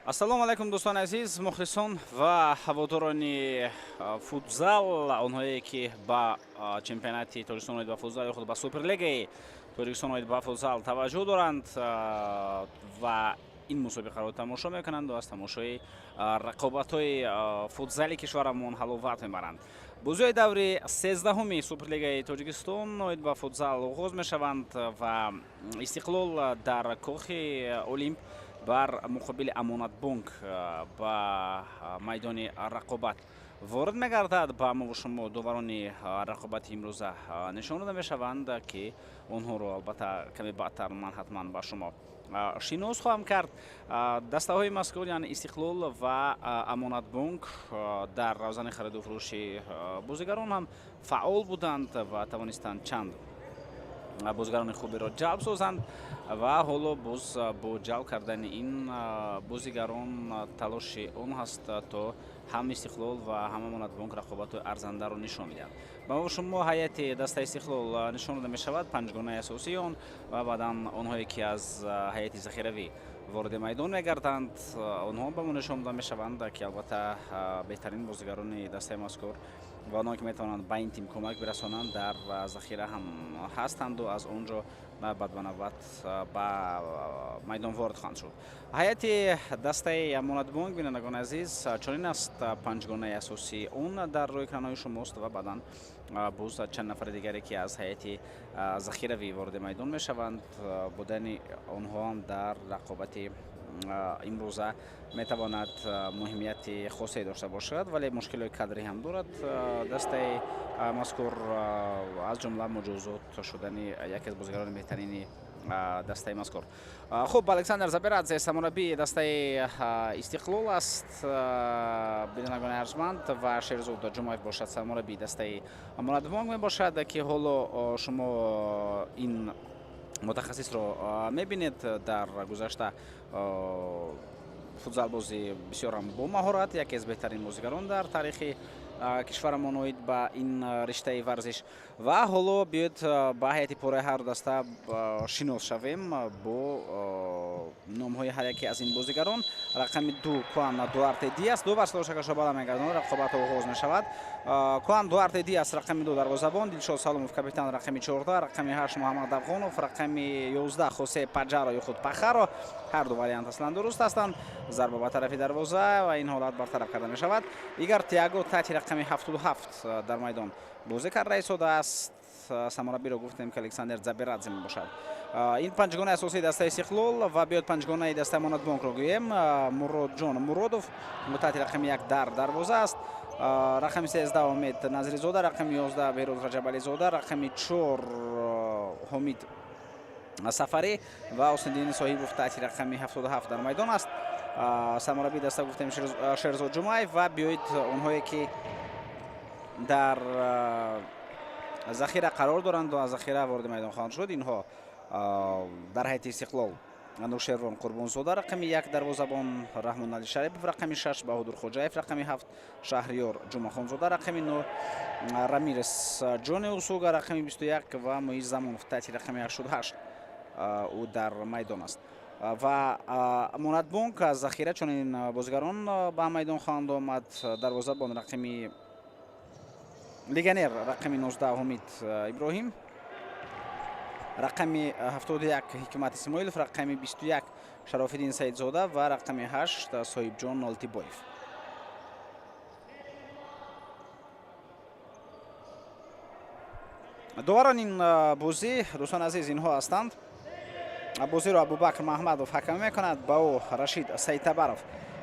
Ассалому алайкум, дӯстони азиз, мухлисон ва ҳаводорони футзал, онҳое ки ба чемпионати Тоҷикистон оид ба футзал ё худ ба Суперлигаи Тоҷикистон оид ба футзал таваҷҷӯҳ доранд ва ин мусобиқаро тамошо мекунанд ва аз тамошои рақобатҳои футзали кишварамон ҳаловат мебаранд. Бозиҳои даври 13-уми Суперлигаи Тоҷикистон оид ба футзал оғоз мешаванд ва Истиқлол дар кохи Олимп бар муқобили Амонатбонк ба майдони рақобат ворид мегардад. Ба мо шумо доварони рақобати имрӯза нишон дода мешаванд, ки онҳоро албатта каме баъдтар ман ҳатман ба шумо шинос хоҳам кард. Дастаҳои мазкур, яъне Истиқлол ва Амонатбонк, дар равзани хариду фурӯши бозигарон ҳам фаъол буданд ва тавонистанд чанд бозигарони хуберо ҷалб созанд ва ҳоло боз бо ҷалб кардани ин бозигарон талоши он ҳаст, то ҳам Истиқлол ва ҳам Амонатбонк рақобатҳои арзандаро нишон медиҳанд. Ба мо шумо ҳайати дастаи Истиқлол нишон дода мешавад, панҷгонаи асосии он ва баъдан онҳое ки аз ҳайати захиравӣ вориди майдон мегарданд, онҳо ба мо нишон дода мешаванд, ки албатта беҳтарин бозигарони дастаи мазкур ва онҳое ки метавонанд ба ин тим кӯмак бирасонанд, дар захира ҳам ҳастанду аз он ҷо навбат ба навбат ба майдон ворид хоҳанд шуд. Ҳайати дастаи Амонатбонк, бинандагони азиз, чунин аст: панҷгонаи асосии он дар рӯи экранҳои шумост ва баъдан боз чанд нафари дигаре ки аз ҳайати захиравӣ вориди майдон мешаванд. Будани онҳо ҳам дар рақобати имрӯза метавонад муҳимияти хосе дошта бошад, вале мушкилҳои кадрӣ ҳам дорад дастаи мазкур, аз ҷумла муҷозот шудани яке аз бозигарони беҳтарини дастаи мазкур. Хуб, Александр Забирадзе сармураббии дастаи Истиқлол аст, бинандагони арҷманд, ва Шерзод Ҷумаев бошад сармураббии дастаи Амонатбонк мебошад, ки ҳоло шумо ин мутахассисро мебинед. Дар гузашта футзалбози бисёрам бомаҳорат, яке аз беҳтарин бозигарон дар таърихи кишварамон оид ба ин риштаи варзиш. Ва ҳоло биёед ба ҳайати пурраи ҳар даста шинос шавем бо номҳои ҳар яке аз ин бозигарон. Рақами 2 Куан Дуарте Диас, ду варзишкорашро бала мегардонад, рақобат оғоз мешавад. Куан Дуарте Диас рақами 2 дарвозабон, Дилшод Саломов капитан рақами 14, рақами 8 Муҳаммад Афғонов, рақами 11 Хосе Паҷаро ё худ Пахаро, ҳар ду вариант аслан дуруст ҳастанд. Зарба ба тарафи дарвоза ва ин ҳолат бартараф карда мешавад. Игар Тиаго таҳти рақами 77 дар майдон бозӣ карда истодааст. Самураббиро гуфтем, ки Александр Забирадзе мебошад. Ин панҷгонаи асосии дастаи Истиқлол ва биёд панҷгонаи дастаи Амонатбонкро гӯем. Муродҷон Муродов таҳти рақами 1 дар дарвоза аст, рақами 13 Умед Назризода, рақами 11 Беҳрӯз Раҷабализода, рақами 4 Ҳомид Сафарӣ ва Ҳусниддини Соҳибов таҳти рақами 77 дар майдон аст. Сармураббии даста гуфтем Шерзод Ҷумаев. Ва биёед онҳое ки дар захира қарор доранд ва аз захира вориди майдон хоҳанд шуд, инҳо дар ҳайати Истиқлол: Анушервон Қурбонзода рақами 1 дарвозабон, Раҳмонали Шарипов рақами 6, Баҳодур Хоҷаев рақами 7, Шаҳриёр Ҷумъахонзода рақами 9, Рамирес Ҷони Усуга рақами 21 ва Муиз Замонов таҳти рақами 88 ӯ дар майдон аст. Ва Амонатбонк аз захира чунин бозигарон ба майдон хоҳанд омад: дарвозабон рақами легионер рақами 19 Ҳумид Иброҳим, рақами 71 Ҳикмат Исмоилов, рақами 21 Шарофиддин Саидзода ва рақами 8 Соҳибҷон Нолтибоев. Доварон ин бозӣ, дӯстони азиз, инҳо ҳастанд. Бозиро Абубакр Маҳмадов ҳакамӣ мекунад, ба ӯ Рашид Саидтабаров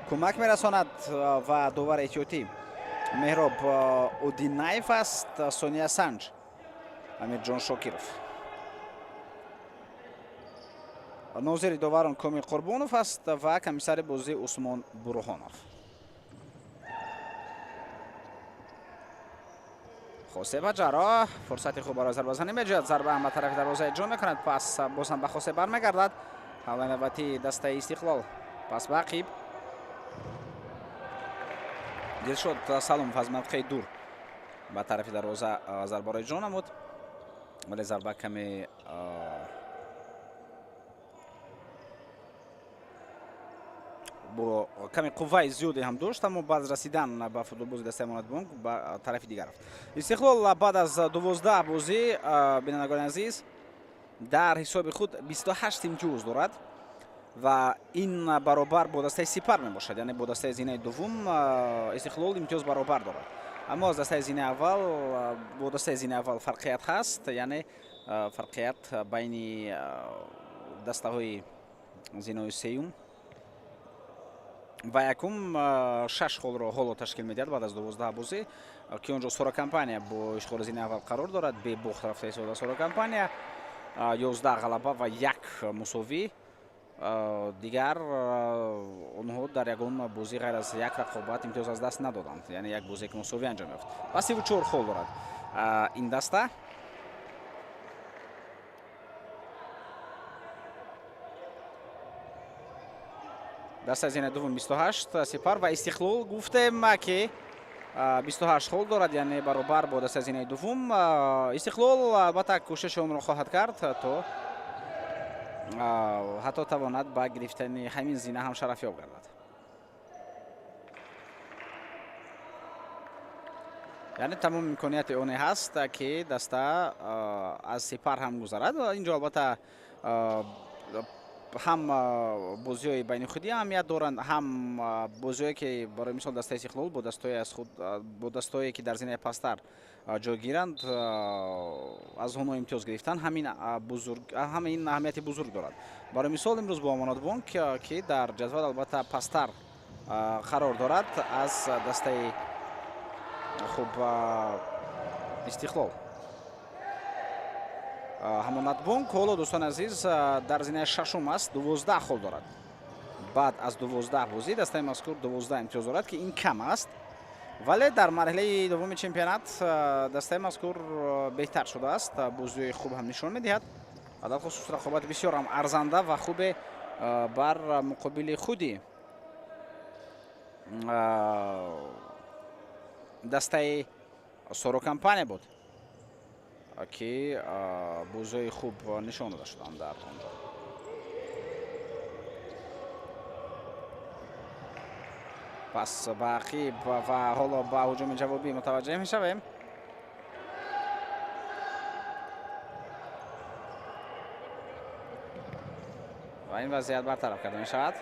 кӯмак мерасонад ва довари эҳтиётӣ Меҳроб Удинаев аст, Сония Санҷ Амирҷон Шокиров. Нозири доварон Комил Қурбонов аст ва комиссари бозӣ Усмон Бурҳонов. Хосе Баҷаро фурсати хуб барои зарбазанӣ меҷӯяд, зарба ҳам ба тарафи дарвоза иҷро мекунад, пас боз ҳам ба Хосе бармегардад. Ҳамлаи навбатии дастаи Истиқлол, пас ба ақиб. Дилшод Саломов аз мавқеи дур ба тарафи дарвоза зарбаро иҷро намуд, вале зарба каме Бо каме қувваи зиёде ҳам дошт, аммо баъд аз расидан ба футболбози дастаи Амонатбонк ба тарафи дигар рафт. Истиқлол баъд аз 12 бозӣ, бинандагони азиз, дар ҳисоби худ 28 имтиёз дорад ва ин баробар бо дастаи Сипар мебошад, яъне бо дастаи зинаи дуввум Истиқлол имтиёз баробар дорад, аммо аз дастаи зинаи аввал бо дастаи зинаи аввал фарқият ҳаст, яъне фарқият байни дастаҳои зинаи сеюм ва якум 6 холро ҳоло ташкил медиҳад баъд аз 12 бозӣ, ки он ҷо Сора Компания бо ишғоли зинаи аввал қарор дорад. Бебохт рафта истода Сора Компания, 11 ғалаба ва 1 мусовӣ. Дигар онҳо дар ягон бозӣ ғайр аз як рақобат имтиёз аз даст надоданд, яъне як бозие ки мусовӣ анҷом ёфт ва 34 хол дорад ин даста. Дастаи зинаи дуввум 28, Сипар ва Истиқлол гуфтем, ки 28 хол дорад, яъне баробар бо дастаи зинаи дуввум. Истиқлол албатта кӯшиши онро хоҳад кард, то ҳатто тавонад ба гирифтани ҳамин зина ҳам шарафёб гардад. Яъне тамоми имконияти оне ҳаст, ки даста аз Сипар ҳам гузарад. Инҷо албатта ҳам бозиҳои байни худӣ аҳамият доранд, ҳам бозиҳое, ки барои мисол дастаи Истиқлол бо дастҳои аз худ, бо дастҳое, ки дар зинаи пасттар ҷойгиранд, аз онҳо имтиёз гирифтан ҳамин бузург, ҳамин аҳамияти бузург дорад. Барои мисол имрӯз бо Амонатбонк, ки дар ҷадвал албатта пасттар қарор дорад аз дастаи хуб Истиқлол. Амонатбонк ҳоло, дӯстони азиз, дар зинаи шашум аст, 12 хол дорад. Баъд аз 12 бозӣ дастаи мазкур 12 имтиёз дорад, ки ин кам аст, вале дар марҳилаи дуввуми чемпионат дастаи мазкур беҳтар шудааст, бозиҳои хуб ҳам нишон медиҳад. Алалхусус рақобати бисёр ҳам арзанда ва хубе бар муқобили худи дастаи Соро Компания буд, ки бозиҳои хуб нишон дода шуданд дар он ҷо. Пас ба ақиб ва ҳоло ба ҳуҷуми ҷавобӣ мутаваҷҷеҳ мешавем. Ва ин вазъият бартараф карда мешавад.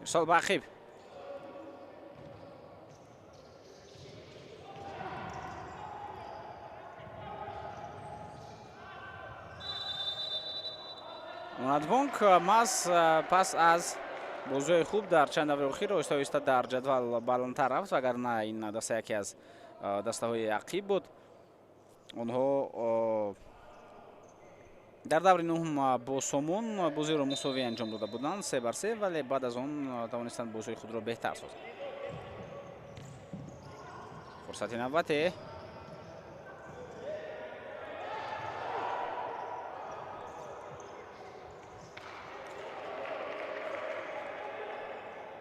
Ирсол ба ақиб. Амонатбонк маҳз пас аз бозиҳои хуб дар чанд давраи охир оҳиста оҳиста дар ҷадвал баландтар рафт, вагарна ин даста яке аз дастаҳои ақиб буд. Онҳо дар даври нуҳум бо Сомон бозиро мусовӣ анҷом дода буданд 3-3, вале баъд аз он тавонистанд бозиҳои худро беҳтар созанд. Фурсати навбате.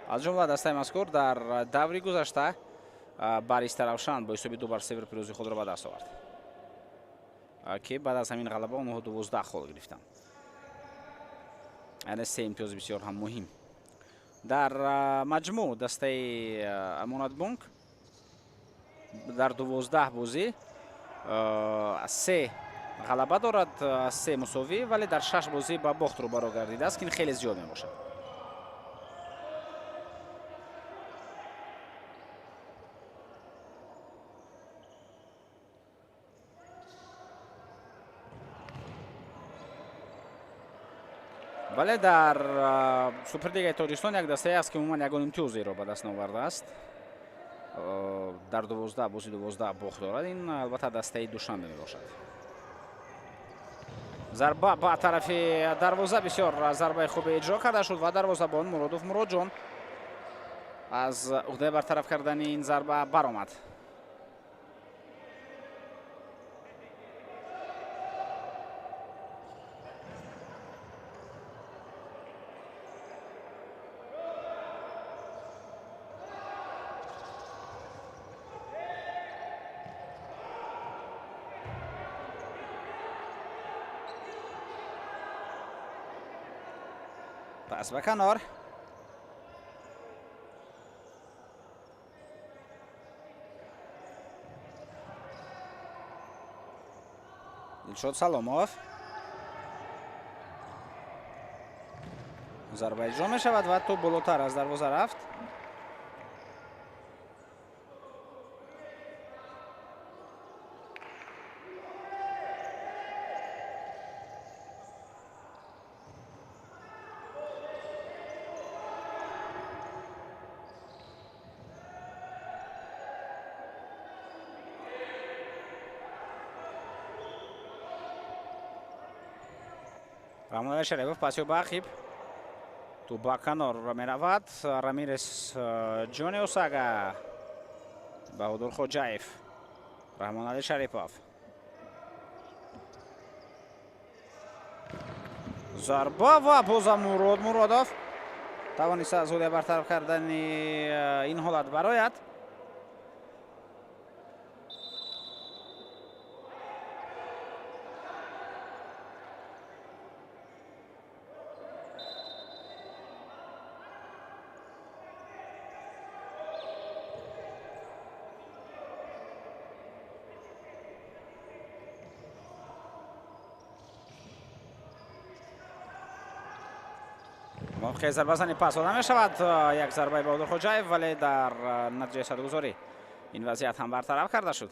Аз ҷумла дастаи мазкур дар даври гузашта бар Истаравшан бо ҳисоби 2-0 пирӯзии худро ба даст овард, ки баъд аз ҳамин ғалаба онҳо 12 хол гирифтанд, яъне 3 имтиёзи бисёр ҳам муҳим. Дар маҷмӯъ дастаи Амонатбонк дар 12 бозӣ 3 ғалаба дорад, 3 мусовӣ, вале дар 6 бозӣ ба бохт рӯбаро гардидааст, ки ин хеле зиёд мебошад. Вале дар Суперлигаи Тоҷикистон як дастае аст, ки умуман ягон имтиёзеро ба даст наовардааст. Дар 12 бозӣ 12 бохт дорад. Ин албатта дастаи Душанбе мебошад. Зарба ба тарафи дарвоза, бисёр зарбаи хубе иҷро карда шуд ва дарвозабон Муродов Муродҷон Аз уҳдаи бартараф кардани ин зарба баромад. Пас ба канор. Дилшод Саломов. Зарба иҷро мешавад ва топ болотар аз дарвоза рафт. Рамоналӣ Шарипов паси ба ақиб. Тӯб ба канор меравад. Рамирес Ҷони Осага. Баҳодур Хоҷаев. Раҳмоналӣ Шарипов. Зарба ва бозам Мурод Муродов тавонист аз ҳудаи бартараф кардани ин ҳолат барояд. Мавқеи зарбазани пас дода мешавад. Як зарбаи Баҳодур Хоҷаев, вале дар натиҷаи садгузорӣ ин вазъият ҳам бартараф карда шуд.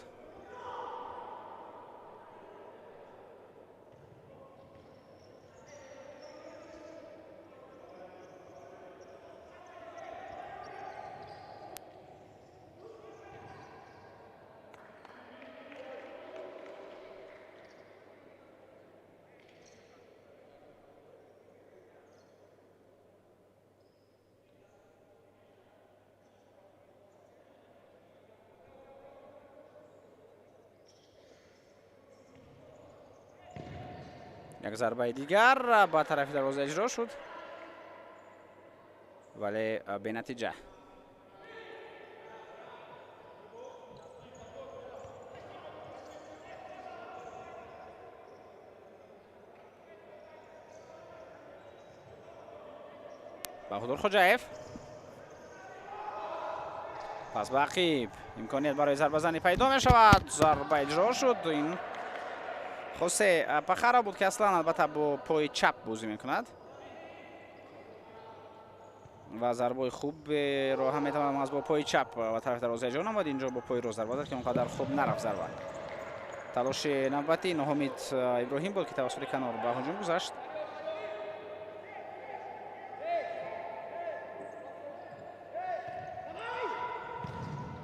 Як зарбаи дигар ба тарафи дарвоза иҷро шуд, вале бенатиҷа. Баҳодур Хоҷаев. Пас ба ақиб. Имконият барои зарбазанӣ пайдо мешавад. Зарба иҷро шуд. Ин Хосе Пахаро буд, ки аслан албатта бо пои чап бозӣ мекунад ва зарбои хубро ҳам метавонам аз бо пои чап ба тарафи дарвоза иҷро намуд. Инҷо бо пои рост зарба зад, ки он қадар хуб нарафт зарба. Талоши навбатӣ Ноҳомид Иброҳим буд, ки тавассути канор ба ҳуҷум гузашт.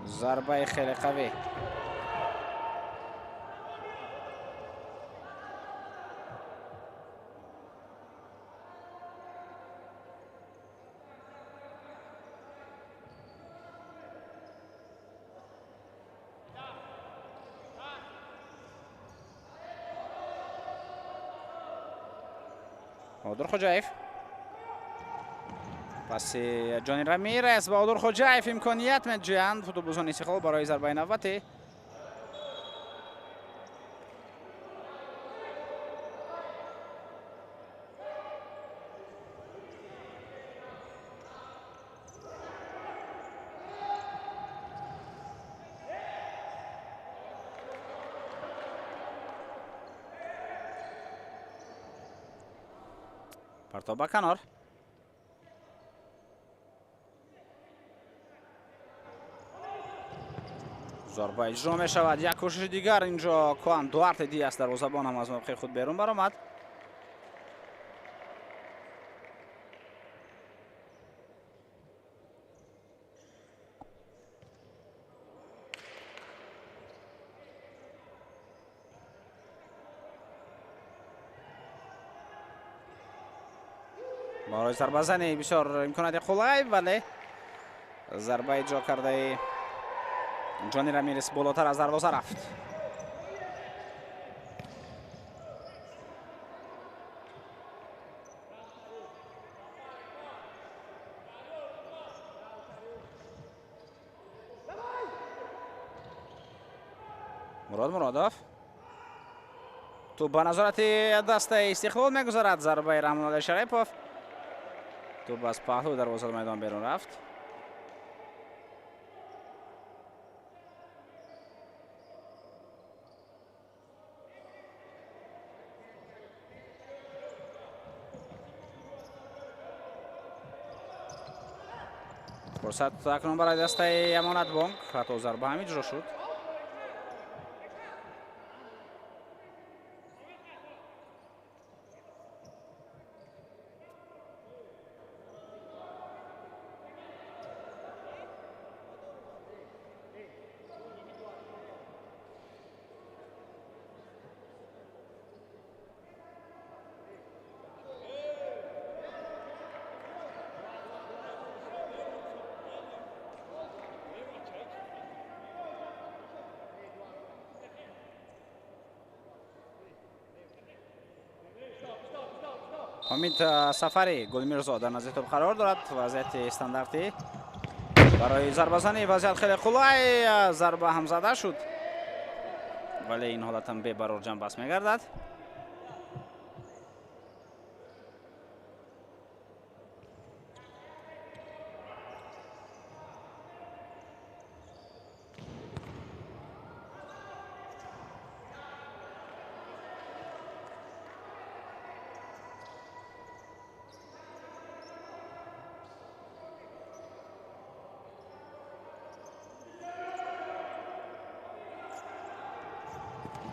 Зарбаи хеле қавӣ. Баҳодур Хоҷаев. Паси Ҷони Рамирес. Баҳодур Хоҷаев имконият меҷӯянд футболбозони Истиқлол барои зарбаи навбатӣ. Партоб ба канор. Зарба иҷро мешавад. Як кӯшиши дигар инҷо Коан Дуарте Диас дарвозабон ҳам аз мавқеи худ берун баромад. Барои зарбазанӣ бисёр имконияти қулай, вале Зарба иҷро кардаи Ҷони Рамирес болотар аз дарвоза рафт. Мурод Муродов. Тӯб ба назорати дастаи Истиқлол мегузарад. Зарбаи Раҳмонулло Шарипов. Тӯб аз паҳлӯи дарвозаи майдон берун рафт. Фурсат акнун барои дастаи Амонатбонк. Ҳатто зарба ҳам иҷро шуд. Ҳомид Сафарӣ Гулмирзо дар назди тӯб қарор дорад. Вазъияти стандартӣ барои зарбазанӣ, вазъият хеле қулай, зарба ҳам зада шуд, вале ин ҳолат ҳам бебарор ҷамъбаст мегардад.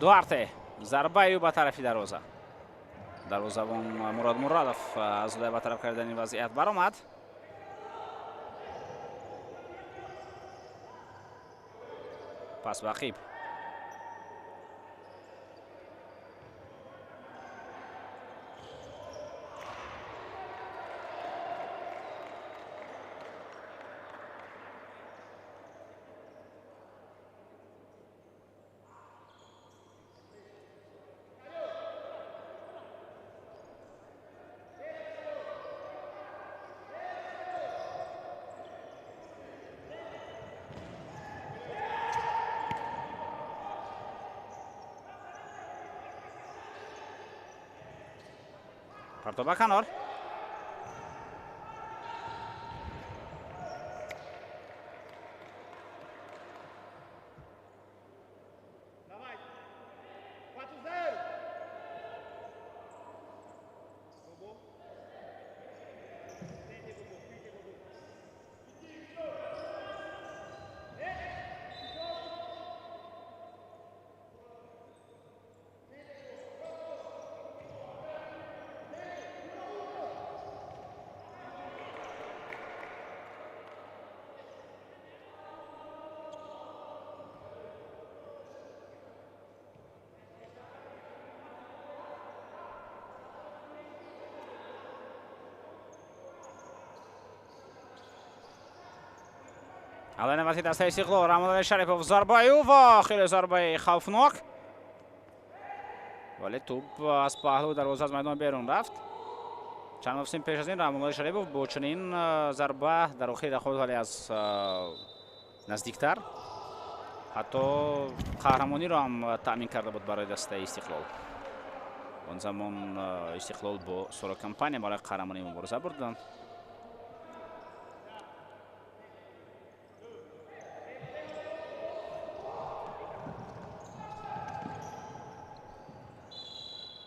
Дуарте, зарбаи ӯ ба тарафи дарвоза. Дарвозабон Мурод Муродов аз зудаи ба тараф кардани вазъият баромад. Пас ба ақиб. Парто ба канор. Ҳалаи навбати дастаи Истиқлол, Раҳмонулло Шарипов, зарбаи ӯ ва хеле зарбаи хавфнок, вале тӯб аз паҳлӯи дарвоза аз майдон берун рафт. Чанд мавсим пеш аз ин Раҳмонулло Шарипов бо чунин зарба дар охири рақобат, вале аз наздиктар, ҳатто қаҳрамониро ҳам таъмин карда буд барои дастаи Истиқлол. Он замон Истиқлол бо Соро Компания барои қаҳрамонӣ мубориза бурданд.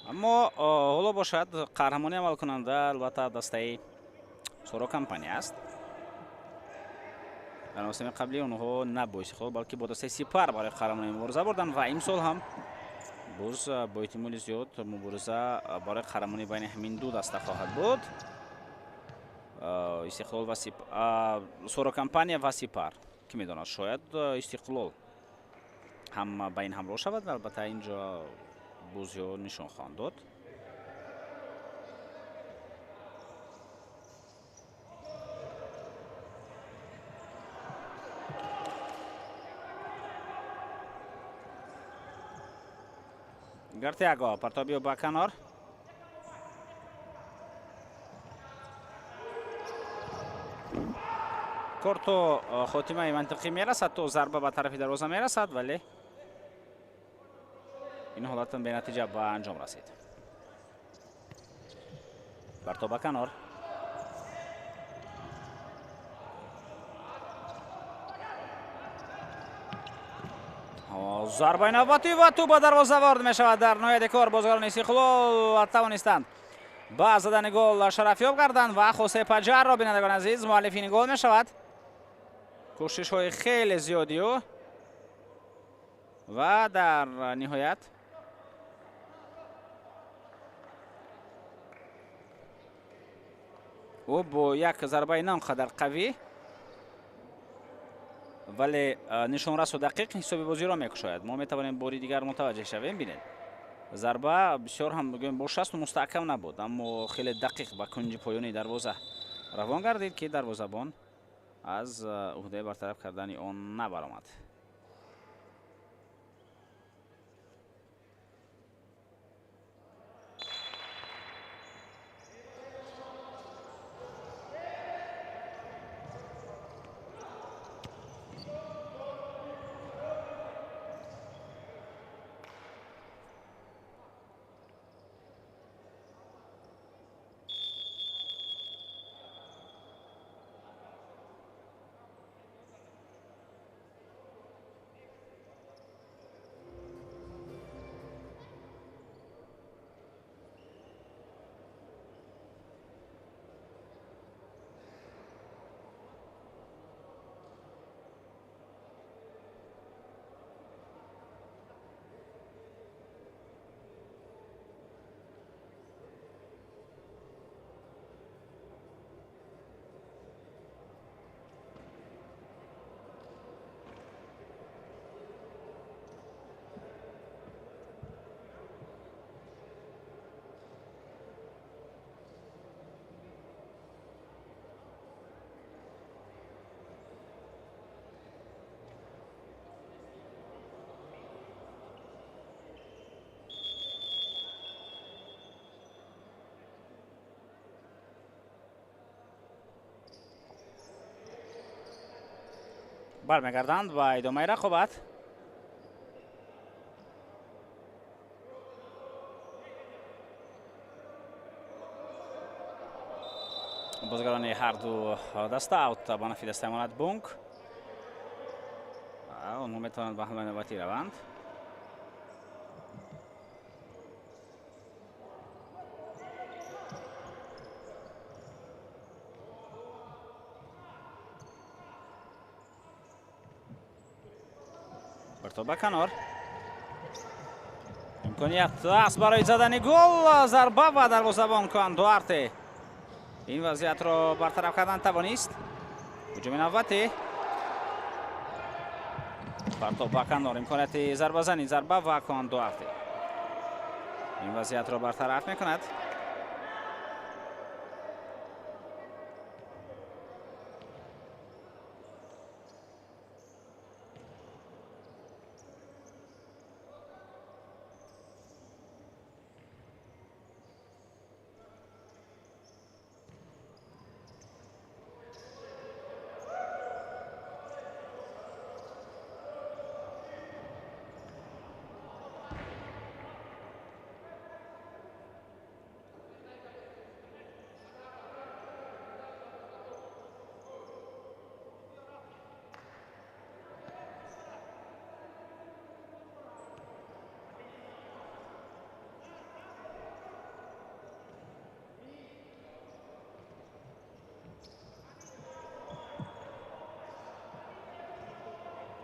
Аммо ҳоло бошад қаҳрамонӣ амалкунанда албатта дастаи Соро Компания аст. Дар мавсими қаблӣ онҳо на бо Истиқлол, балки бо дастаи Сипар барои қаҳрамонӣ мубориза бурданд ва имсол ҳам боз бо эҳтимоли зиёд мубориза барои қаҳрамонӣ байни ҳамин ду даста хоҳад буд. Истиқлол ва Соро Компания ва Сипар. Ки медонад, шояд Истиқлол ҳам ба ин ҳамроҳ шавад. Албатта инҷо бозиҳо нишон хоҳанд дод. Игор Тиаго, партобиё ба канор. Кор то хотимаи мантиқӣ мерасад, то зарба ба тарафи дарвоза мерасад, вале ин ҳолатам бенатиҷа ба анҷом расид. Парто ба канор. Зарбаи навбатӣ ва тӯб ба дарвоза ворид мешавад. Дар ноҳияи кор бозигарони Истиқлол тавонистанд ба задани гол шарафёб гарданд ва Хосе Паҷарро, бинандагони азиз, муаллифи ин гол мешавад. Кӯшишҳои хеле зиёди ӯ ва дар ниҳоят ӯ бо як зарбаи на он қадар қавӣ, вале нишонрасу дақиқ ҳисоби бозиро мекушояд. Мо метавонем бори дигар мутаваҷҷеҳ шавем. Бинед, зарба бисёр ҳам бигӯем бо шасту мустаҳкам набуд, аммо хеле дақиқ ба кунҷи поёнии дарвоза равон гардид, ки дарвозабон аз уҳдаи бартараф кардани он набаромад. Бармегарданд ба идомаи рақобат. Бозигарони ҳарду даста, аут ба нафи дастаи Амонатбонк. Онҳо метавонанд ба ҳамлаи навбатӣ раванд. Парто ба канор. Имконият аст барои задани гол. Зарба ва дарвозабон Куан Дуарте ин вазъиятро бартараф кардан тавонист. Ҳуҷуми навбатӣ. Парто ба канор. Имконияти зарбазанӣ, зарба ва Куан Дуарте ин вазъиятро бартараф мекунад.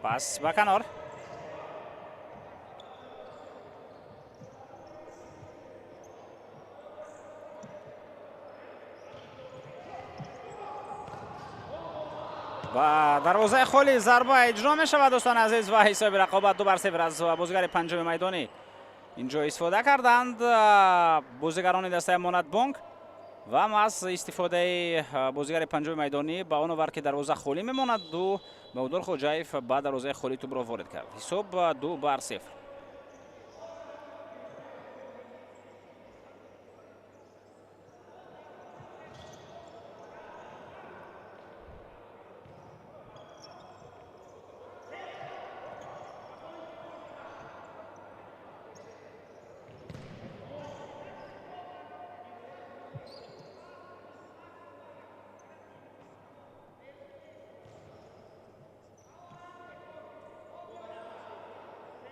Пас ба канор. Ба дарвозаи холӣ зарба иҷро мешавад, дӯстони азиз, ва ҳисоби рақобат 2-0. Аз бозигари панҷуми майдонӣ инҷо истифода карданд бозигарони дастаи Амонатбонк ва аз истифодаи бозигари панҷуми майдонӣ ба он овард, ки дарвоза холӣ мемонад. Ду Баҳодур Хоҷаев ба дарвозаи холӣ тӯбро ворид кард. Ҳисоб 2-0.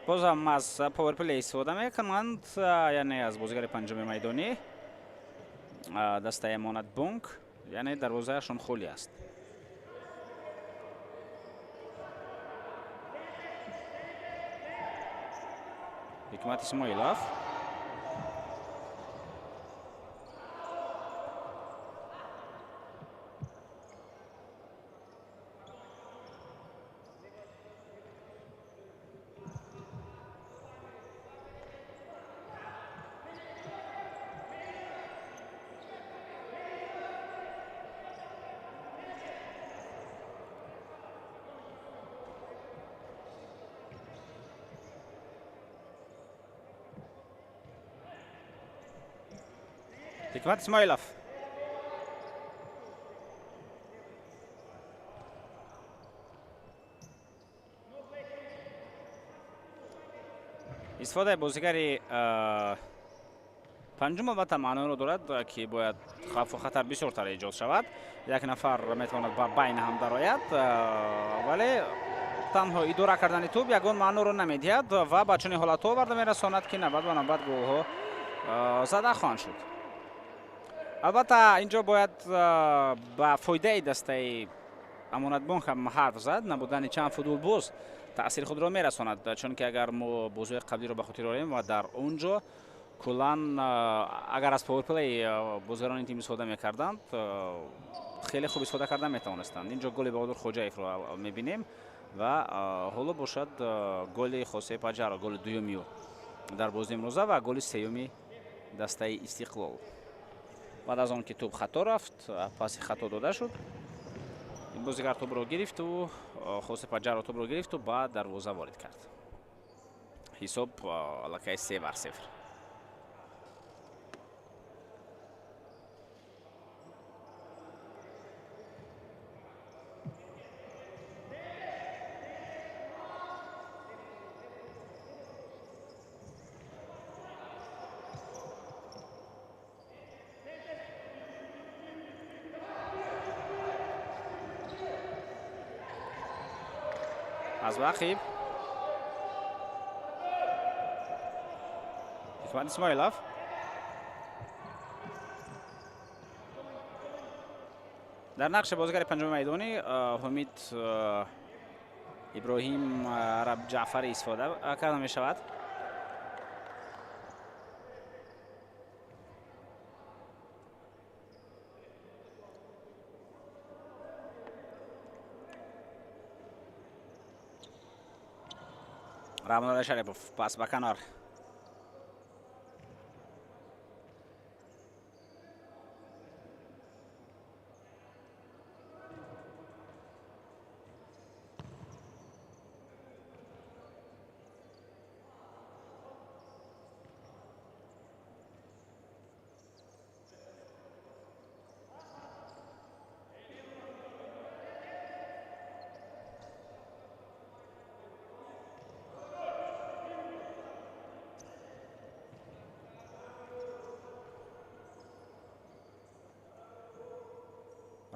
Бозам аз power play истифода мекунанд, яъне аз бозигари панҷуми майдонӣ дастаи Амонатбонк, яъне дарвозаашон холӣ аст. Ҳикмат Исмоилов. Ҳикмат Исмоилов. Истифодаи бозигари панҷум албатта маъноро дорад, ки бояд хавфу хатар бисёртар эҷод шавад. Як нафар метавонад ба байн ҳам дарояд, вале танҳо идора кардани тӯб ягон маъноро намедиҳад ва ба чунин ҳолатҳо оварда мерасонад, ки навбат ба навбат голҳо зада хоҳанд шуд. Албатта инҷо бояд ба фоидаи дастаи Амонатбонк ҳам ҳарф зад. Набудани чанд футболбоз таъсири худро мерасонад, чунки агар мо бозиҳои қаблиро ба хотир орем ва дар он ҷо куллан агар аз power play бозигарони тим истифода мекарданд, хеле хуб истифода карда метавонистанд. Инҷо голи Баҳодур Хоҷаевро мебинем ва ҳоло бошад голи Хосе Паҷаро, голи дуюми ӯ дар бозии имрӯза ва голи сеюми дастаи Истиқлол. Баъд аз он ки тӯб хато рафт, паси хато дода шуд, ин бозигар тӯбро гирифту Хосе Паҷаро тӯбро гирифту ба дарвоза ворид кард. Ҳисоб аллакай 3-0. Аз вақиб Ҳикмат Исмоилов. Дар нақши бозигари панҷуми майдонӣ Ҳумид Иброҳим Араб Ҷаъфарӣ истифода карда мешавад. Раҳмонулло Шарипов пас ба канор.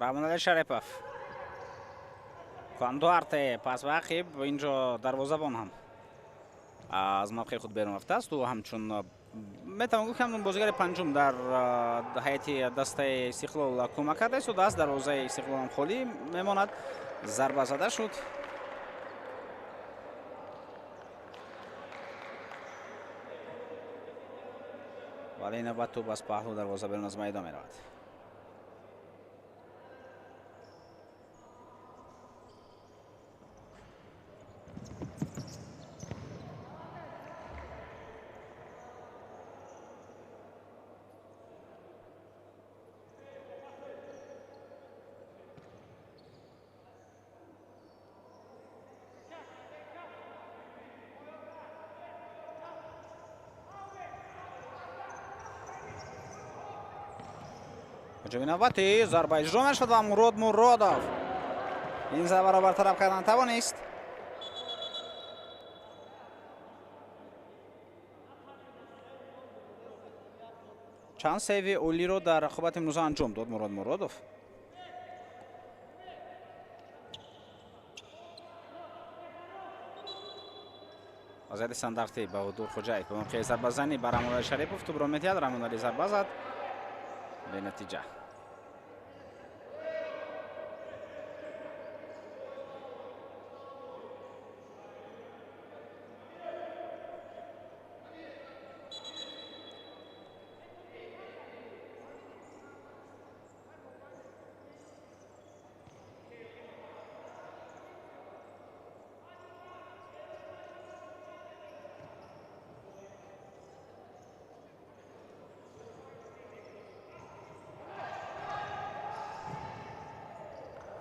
Раҳмонулло Шарипов. Куан Дуарте пас ба ақиб. Инҷо дарвозабон ҳам аз мавқеи худ берун рафтааст. Ӯ ҳамчун метавон гуфт, ҳамчун бозигари панҷум дар ҳайати дастаи Истиқлол кӯмак карда истодааст. Дарвозаи Истиқлол ҳам холӣ мемонад. Зарба зада шуд. Вале навбат тӯб аз паҳлу дарвоза берун аз майдон меравад. Ҳуҷуми навбатӣ зарба иҷро мешуд ва Мурод Муродов ин зарбаро бартараф кардан тавонист. Чанд сейви олиро дар рақобати имрӯза анҷом дод Мурод Муродов. Вазъияти стандартӣ Баҳодур Хоҷаев ба мавқеи зарбазанӣ ба Рамоналӣ Шарипов тӯбро медиҳад. Рамоналӣ зарба зад, бенатиҷа.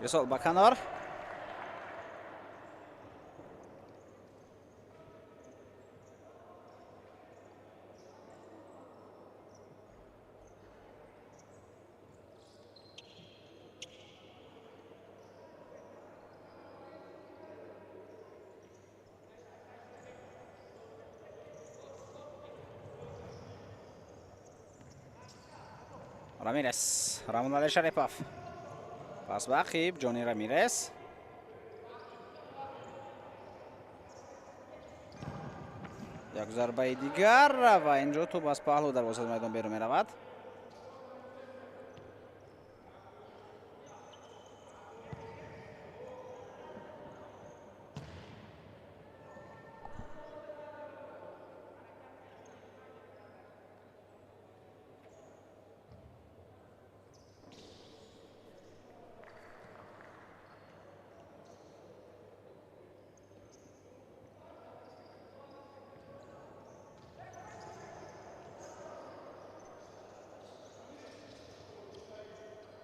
Ирсол ба канор. Рамирес, Рамоналӣ Шарипов. Пас ба ақиб Ҷони Рамирес. Як зарбаи дигар ва инҷо тӯб аз паҳлу дарвозаи майдон берун меравад.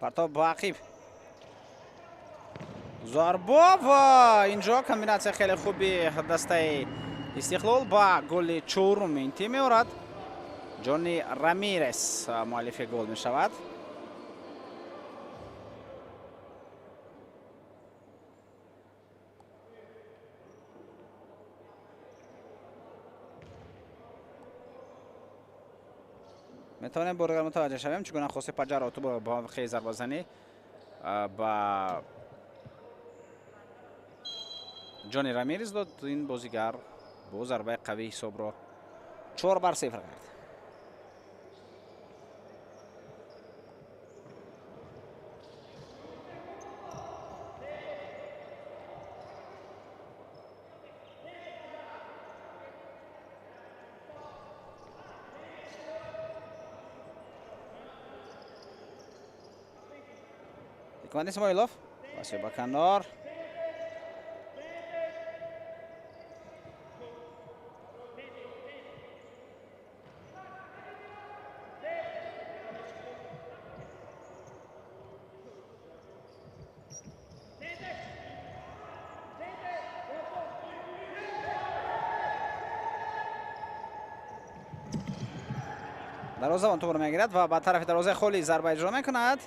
Партоб ба ақиб. Зарба ва инҷо комбинатсия хеле хуби дастаи Истиқлол ба голи чоруми ин тим меорад. Ҷони Рамирес муаллифи гол мешавад. Метавонем бори дигар мутаваҷҷеҳ шавем, чӣ гуна Хосе Паҷаро тӯбро ба мавқеи зарбазанӣ ба Ҷони Рамирес дод. Ин бозигар бо зарбаи қавӣ ҳисобро 4-0 кард. Ҳикмат Исмоилов паси ба канор. Дарвозабон тӯбро мегирад ва ба тарафи дарвозаи холӣ зарба иҷро мекунад.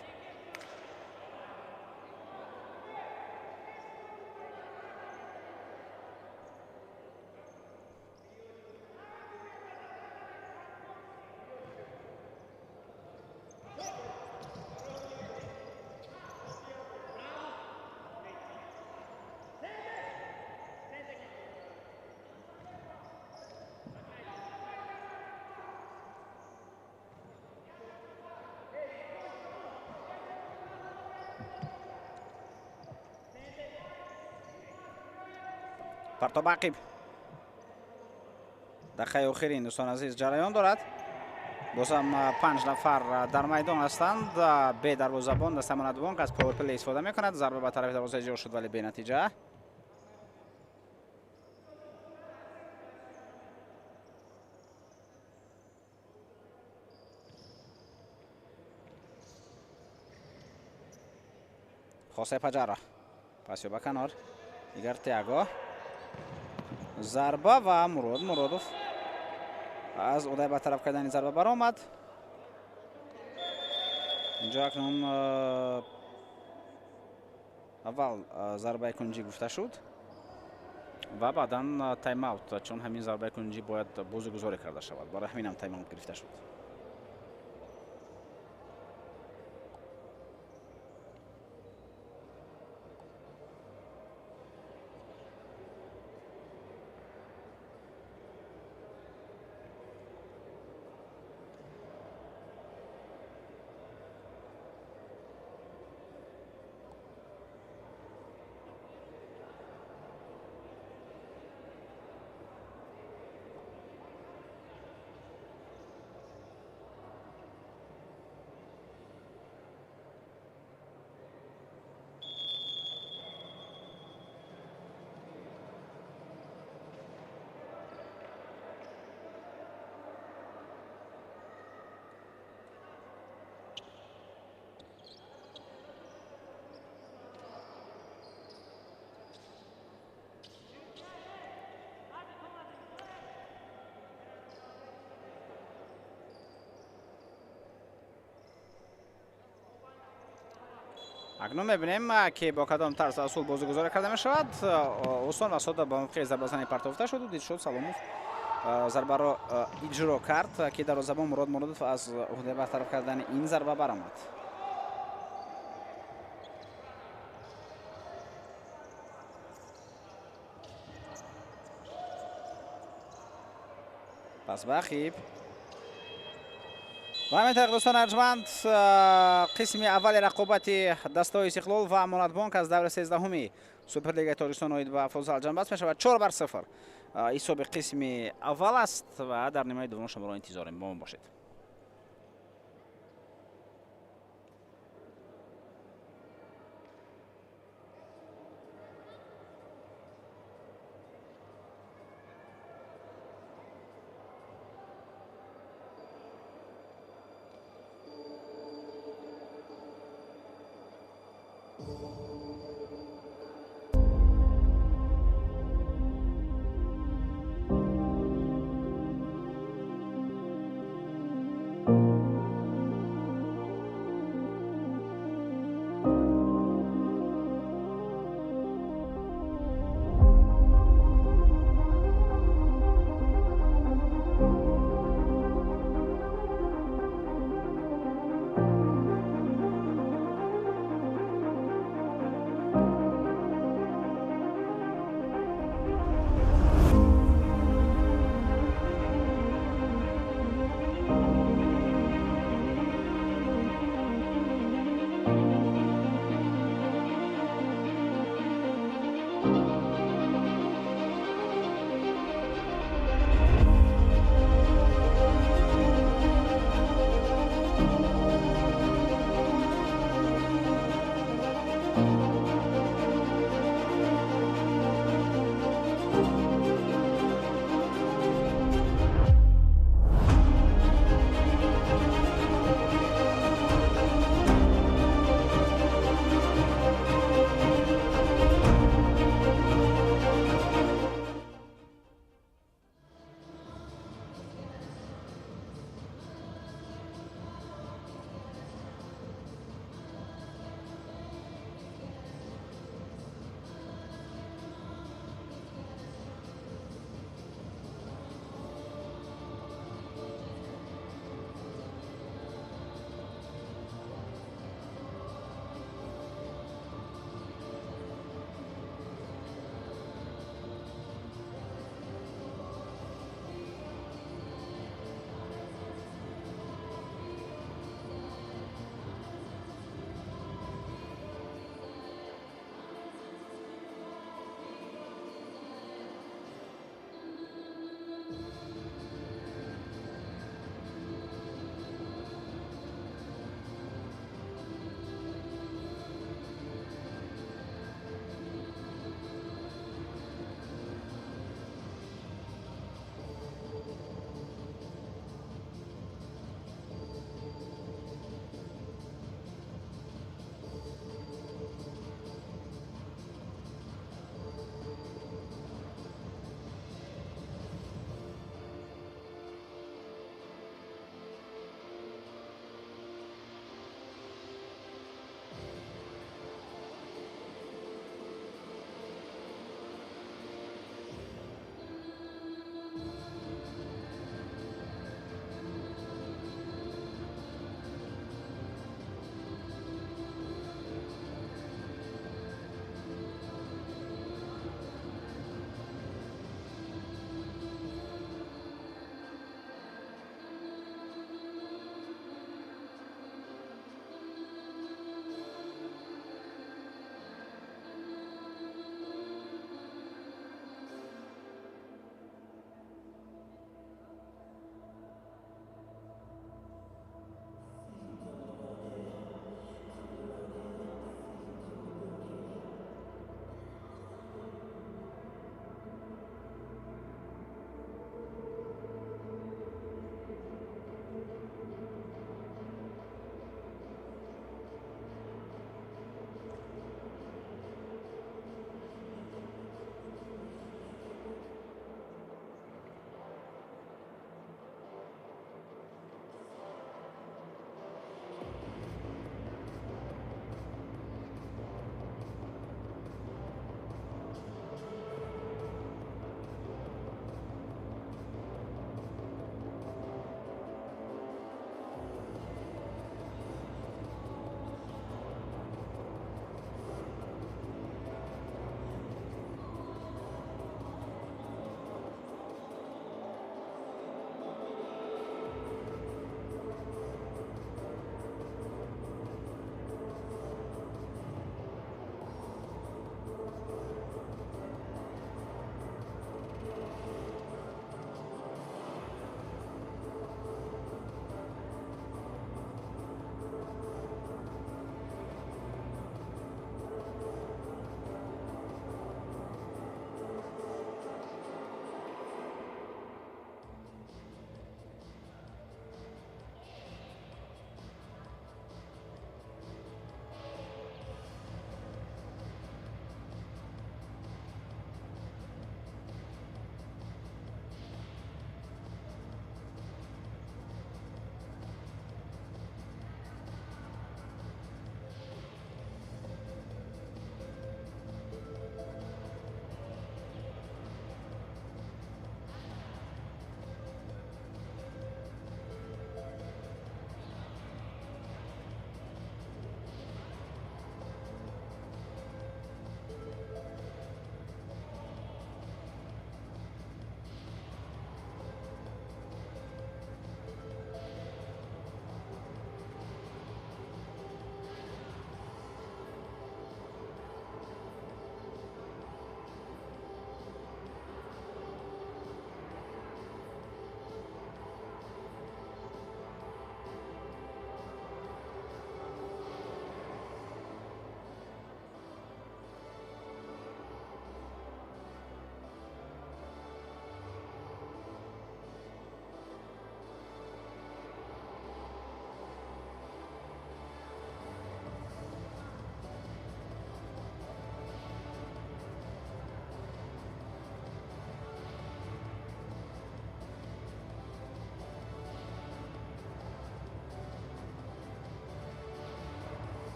Партоб ақиб. Дақиқаи охирин дӯстон азиз ҷараён дорад. Боз ҳам 5 нафар дар майдон ҳастанд. Бе дарвозабон дастаи Амонатбонк аз паверплей истифода мекунад. Зарба ба тарафи дарвоза иҷро шуд, вале бенатиҷа. Хосе Паҷаро пасё ба канор. Дигар Тиаго. Зарба ва Мурод Муродов аз удай ба тараф кардани зарба баромад. Инҷо акнун аввал зарбаи кунҷӣ гуфта шуд ва баъдан тайм-аут, чун ҳамин зарбаи кунҷӣ бояд бозигузорӣ карда шавад. Барои ҳаминам тайм-аут гирифта шуд. Акнун мебинем, ки бо кадом тарз ва усул бозигузорӣ карда мешавад. Осон ва сода ба мавқеи зарбазани партофта шуду Дилшод Саломов зарбаро иҷро кард, ки дарвозабон Мурод Муродов аз уҳдаи бартараф кардани ин зарба баромад. Пас ба ақиб. Ва ҳамин тариқ, дӯстони арҷманд, қисми аввали рақобати дастаҳои Истиқлол ва Амонатбонк аз даври 13-уми Суперлигаи Тоҷикистон оид ба футзал ҷамъбаст мешавад. 4-0 ҳисоби қисми аввал аст ва дар нимаи дуввум шуморо интизорем. Бо мо бошед.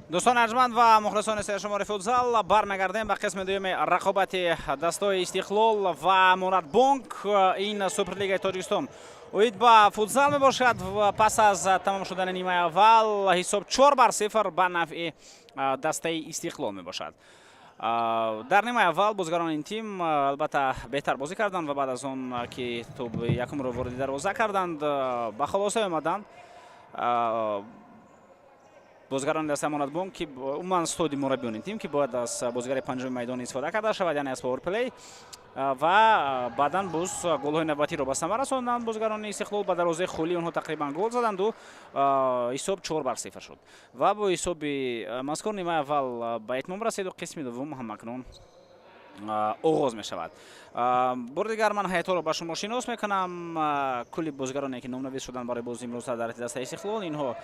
Дӯстони арҷманд ва мухлисони сершумори футзал, бармегардем ба қисми дуюми рақобати дастаҳои Истиқлол ва Амонатбонк. Ин Суперлигаи Тоҷикистон оид ба футзал мебошад. Пас аз тамом шудани нимаи аввал ҳисоб 4-0 ба нафъи дастаи Истиқлол мебошад. Дар нимаи аввал бозигарони ин тим албатта беҳтар бозӣ карданд ва баъд аз он ки тӯби якумро вориди дарвоза карданд, ба хулоса омаданд бозигарони дастаи Амонатбонк, ки умуман стоди мураббиёни тим, ки бояд аз бозигари панҷуми майдон истифода карда шавад, яъне аз пауэрплей, ва баъдан боз голҳои навбатиро ба самар расонданд. Бозигарони Истиқлол ба дарвозаи холии онҳо тақрибан гол заданду ҳисоб 4-0 шуд ва бо ҳисоби мазкур нимаи аввал ба итмом расиду қисми дуввум ҳамакнун оғоз мешавад. Бори дигар ман ҳайатҳоро ба шумо шинос мекунам. Кулли бозигароне ки номнавис шуданд барои бозии имрӯза дар дастаи Истиқлол, инҳо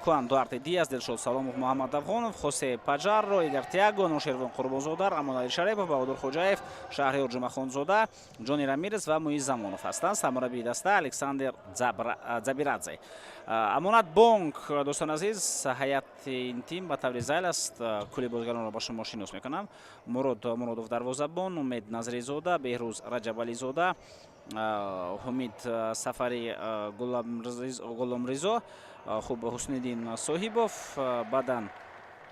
Куан Дуарте Диас, Дилшод Саломов, Муҳаммад Афғонов, Хосе Паҷарро, Игар Тиаго, Ношервон Қурбонзода, Рамоналӣ Шарипов, Баҳодур Хоҷаев, Шаҳриёр Ҷумъахонзода, Ҷони Рамирес ва Муиз Замонов ҳастанд. Сармураббии даста Александр Забирадзе. Амонатбонк, дӯстон азиз, ҳайати ин тим ба таври зайл аст. Кулли бозигаронро ба шумо шинос мекунам. Мурод Муродов дарвозабон, Умед Назризода, Беҳрӯз Раҷабализода, Ҳумид Сафари Ғуломризо, хуб, Ҳусниддин Соҳибов, баъдан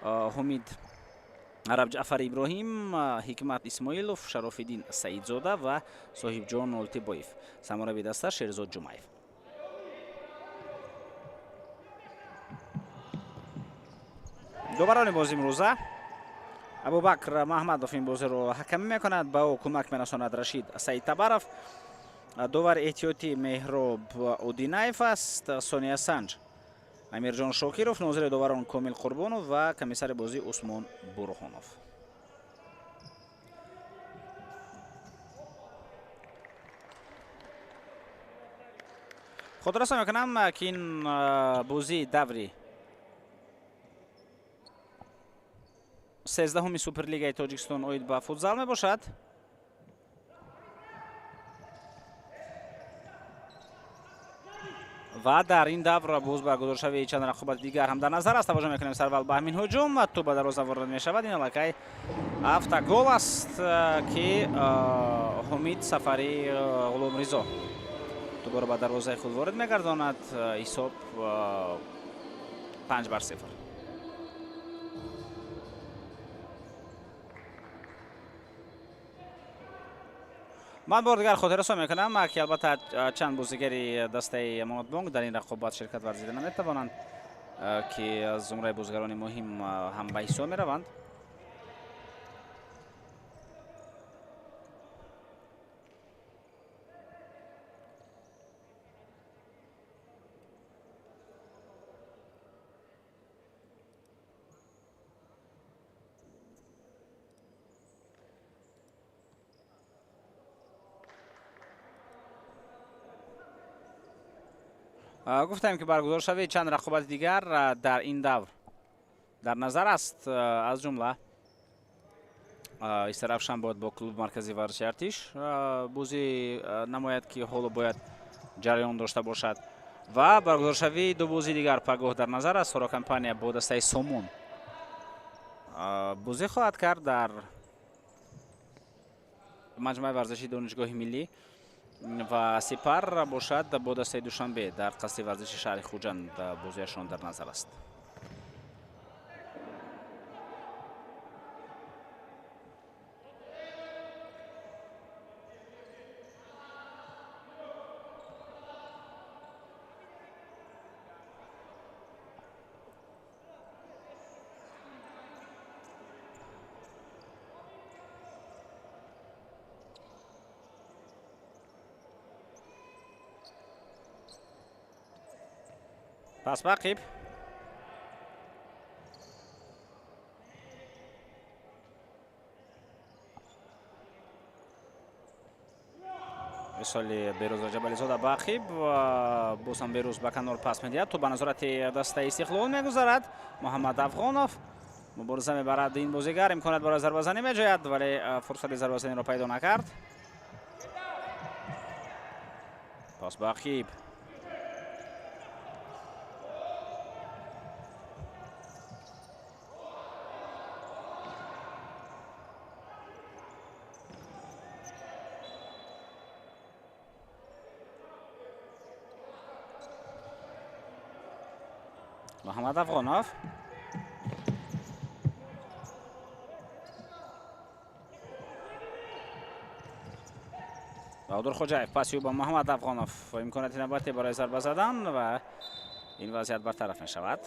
Ҳумид Арабҷафар Иброҳим, Ҳикмат Исмоилов, Шарофиддин Саидзода ва Соҳибҷон Олтибоев. Сармураббии даста Шерзод Ҷумаев. Доварони бози имрӯза Абубакр Маҳмадов ин бозиро ҳакамӣ мекунад, ба ӯ кӯмак мерасонад Рашид Саидтабаров. Довари эҳтиётӣ Меҳроб Одинаев аст, Сония Санҷ Амирҷон Шокиров, нозири доварон Комил Қурбонов ва комиссари бозӣ Усмон Бурҳонов. Хотиррасон мекунам, ки ин бозии даври 13-уми Суперлигаи Тоҷикистон оид ба футзал мебошад. Ва дар ин давр боз баргузоршавии чанд рақобати дигар ҳам дар назар аст. Таваҷҷӯҳ мекунем сарвал ба ҳамин ҳуҷум ва тӯб ба дарвоза ворид мешавад. Ин аллакай автогол аст, ки Ҳумид Сафари Ғуломризо тӯбро ба дарвозаи худ ворид мегардонад. Ҳисоб 5-0. Ман бори дигар хотиррасон мекунам, ки албатта чанд бозигари дастаи Амонатбонк дар ин рақобат ширкат варзида наметавонанд, ки аз зумраи бозигарони муҳим ҳам ба ҳисоб мераванд. Гуфтем, ки баргузоршавии чанд рақобати дигар дар ин давр дар назар аст, аз ҷумла Истарафшан бояд бо клуби марказии варзиши Артиш бозӣ намояд, ки ҳоло бояд ҷараён дошта бошад, ва баргузоршавии ду бозии дигар пагоҳ дар назар аст. Соро компания бо дастаи Сомон бозӣ хоҳад кард дар маҷмӯаи варзишии Донишгоҳи миллӣ ва Сипар бошад бо дастаи Душанбе дар қасри варзиши шаҳри Хуҷанд бозиашон дар назар аст. Пас ба ақиб. Ирсоли Берӯз Раҷабализода ба ақиб, боз ҳам Берӯз ба канор пас медиҳад. Тӯб ба назорати дастаи Истиқлол мегузарад. Муҳаммад Афғонов мубориза мебарад ин бозигар, имконият барои зарбазанӣ меҷояд, вале фурсати зарбазаниро пайдо накард. Пас ба ақиб. Муҳаммад Афғонов. Баҳодур Хоҷаев паси ӯ ба Муҳаммад Афғонов, имконияти навбатӣ барои зарба задан ва ин вазъият бартараф мешавад.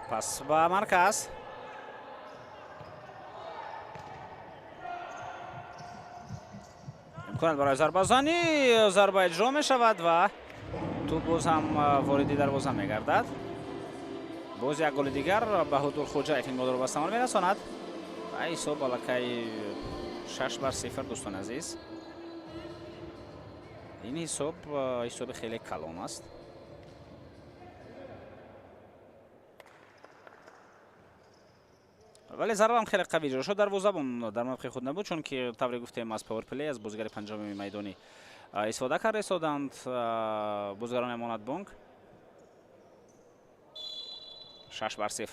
Пас ба марказ. Имконият барои зарбазанӣ, зарба иҷро мешавад ва тӯб боз ҳам вориди дарвоза мегардад. Боз як голи дигар Баҳодур Хоҷаев ин голро ба самар мерасонад ва ҳисоб аллакай 6-0, дӯстони азиз. Ин ҳисоб ҳисоби хеле калон аст. Вале зарба ҳам хеле қавӣ иҷро шуд. Дарвозабон дар мавқеи худ набуд, чунки тавре гуфтем аз паверплей, аз бозигари панҷуми майдонӣ истифода карда истоданд бозигарони Амонатбонк. 6-0.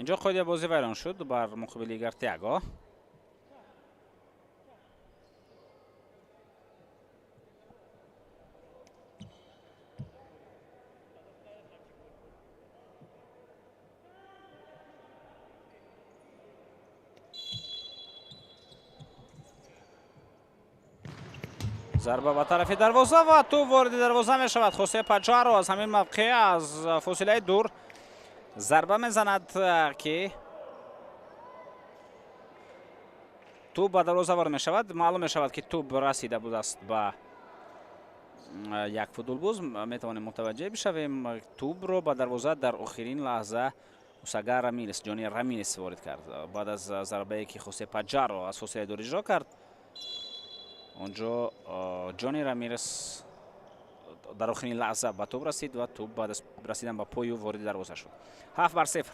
Инҷо қоидаи бозӣ вайрон шуд бар муқобили Игор Тиаго. Зарба ба тарафи дарвоза ва тӯб вориди дарвоза мешавад. Хосе Паҷаро аз ҳамин мавқеъ аз фосилаи дур зарба мезанад, ки тӯб ба дарвоза ворид мешавад. Маълум мешавад, ки тӯб расида будааст ба як футболбоз. Метавонем мутаваҷҷеҳ бишавем, тӯбро ба дарвоза дар охирин лаҳза Усага Рамирес, Ҷони Рамирес ворид кард. Баъд аз зарбае ки Хосе Паҷаро аз фосилаи дур иҷро кард, онҷо Ҷони Рамирес дар охирин лаҳза ба тӯб расид ва тӯб баъд аз расидан ба пою вориди дарвоза шуд. 7-0.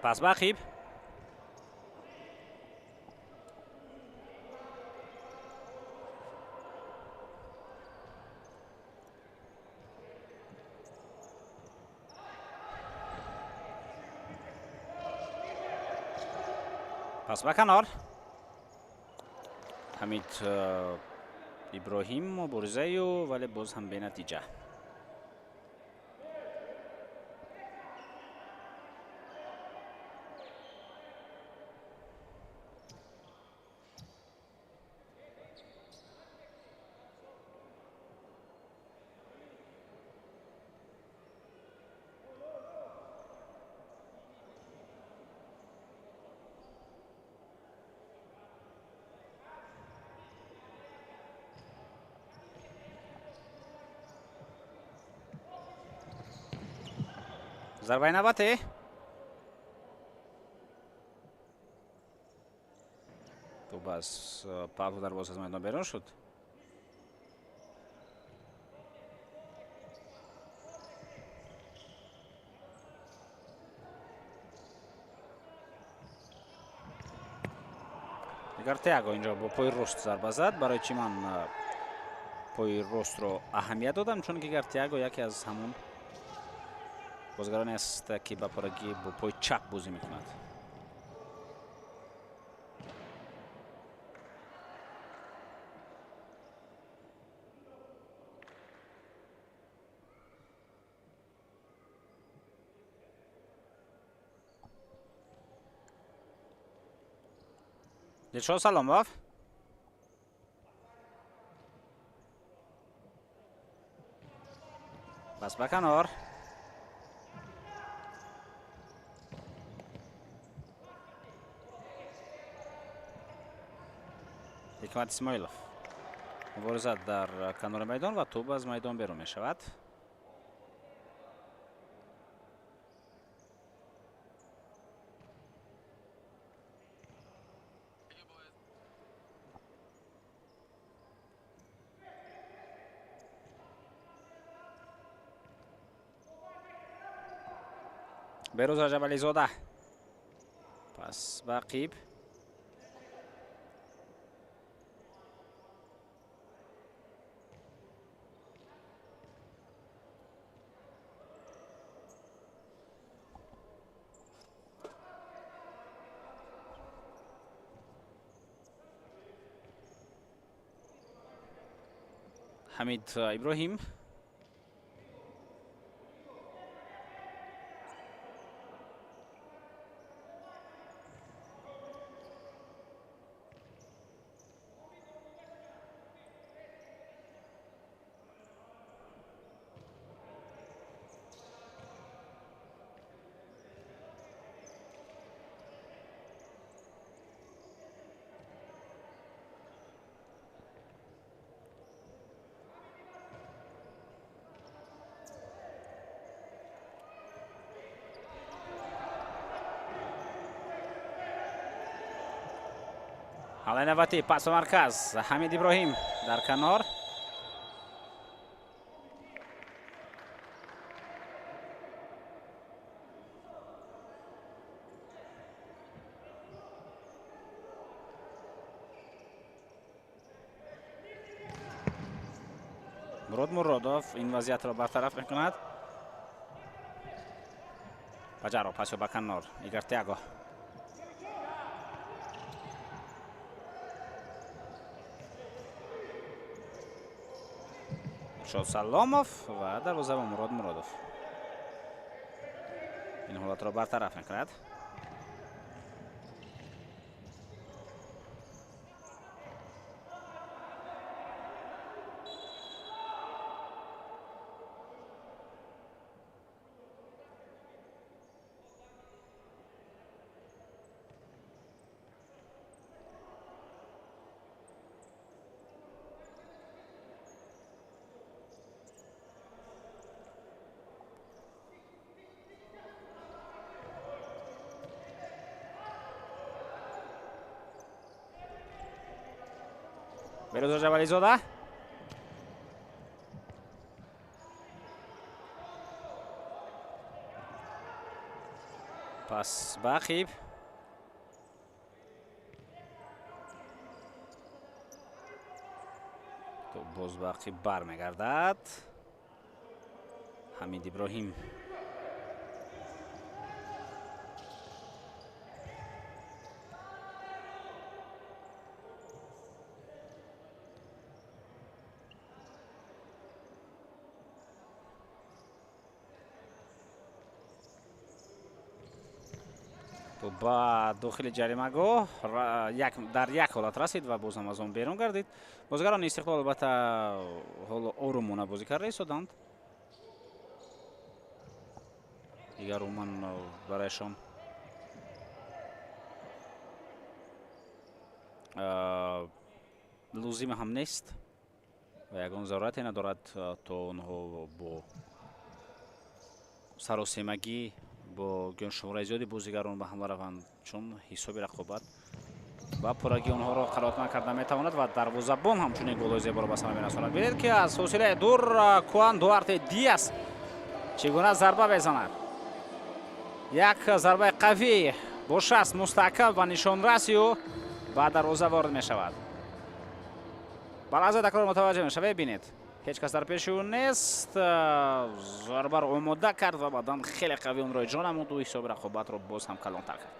Пас ба ақиб. Пас ба канор. Ҳамид Иброҳим муборизаю, вале боз ҳам бенатиҷа. Зарбаи навбатӣ. Тӯб аз паҳлу дарвоза аз майдон берун шуд. Игар Тиаго инҷо бо пои рост зарба зад. Барои чӣ ман пои ростро аҳамият додам? Чунки Игар Тиаго яке аз ҳамон бозигароне аст, ки ба пуррагӣ бо пои чап бозӣ мекунад. Дилшод Саломов, пас ба канор. Ҳикмат Исмоилов мубориза дар канори майдон ва тӯб аз майдон берун мешавад. Берӯз Раҷабализода, пас ба қиб. Ҳамид Иброҳим. Ҳамлаи навбатӣ, пас ба марказ. Ҳамид Иброҳим дар канор. Мурод Муродов ин вазъиятро бартараф мекунад. Паҷаро, пасё ба канор. Игар Тиаго. Шод Саломов ва дарвозабон Мурод Муродов ин ҳолатро бартараф мекунад. Берӯз Раҷабализода. Пас ба ақиб. Боз ба ақиб бармегардад. Ҳамид Иброҳим. Ба дохили ҷаримагоҳ дар як ҳолат расид ва боз ҳам аз он берун гардид. Бозигарони Истиқлол албатта ҳоло орумона бозӣ карда истоданд. Дигар умуман барояшон лозима ҳам нест ва ягон зарурате надорад, то онҳо бо саросемагӣ, бо шумораи зиёди бозигарон ба ҳамла раванд, чун ҳисоби рақобат ба пуррагӣ онҳоро қароатманд карда метавонад ва дарвозабон ҳамчунин голҳои зеборо ба самар мерасонад. Бинед, ки аз фосилаи дур Куан Дуарте Диас чӣ гуна зарба мезанад. Як зарбаи қавӣ бо шаст мустаҳкам ва нишонраси ӯ Ба дарвоза ворид мешавад. Ба лаҳзаи такрор мутаваҷҷеҳ мешавед, бинед. Ҳеҷ кас дар пеши ӯ нест. Зарбаро омода кард ва баъдан хеле қавӣ онро иҷро намуд. Ӯ ҳисоби рақобатро боз ҳам калонтар кард.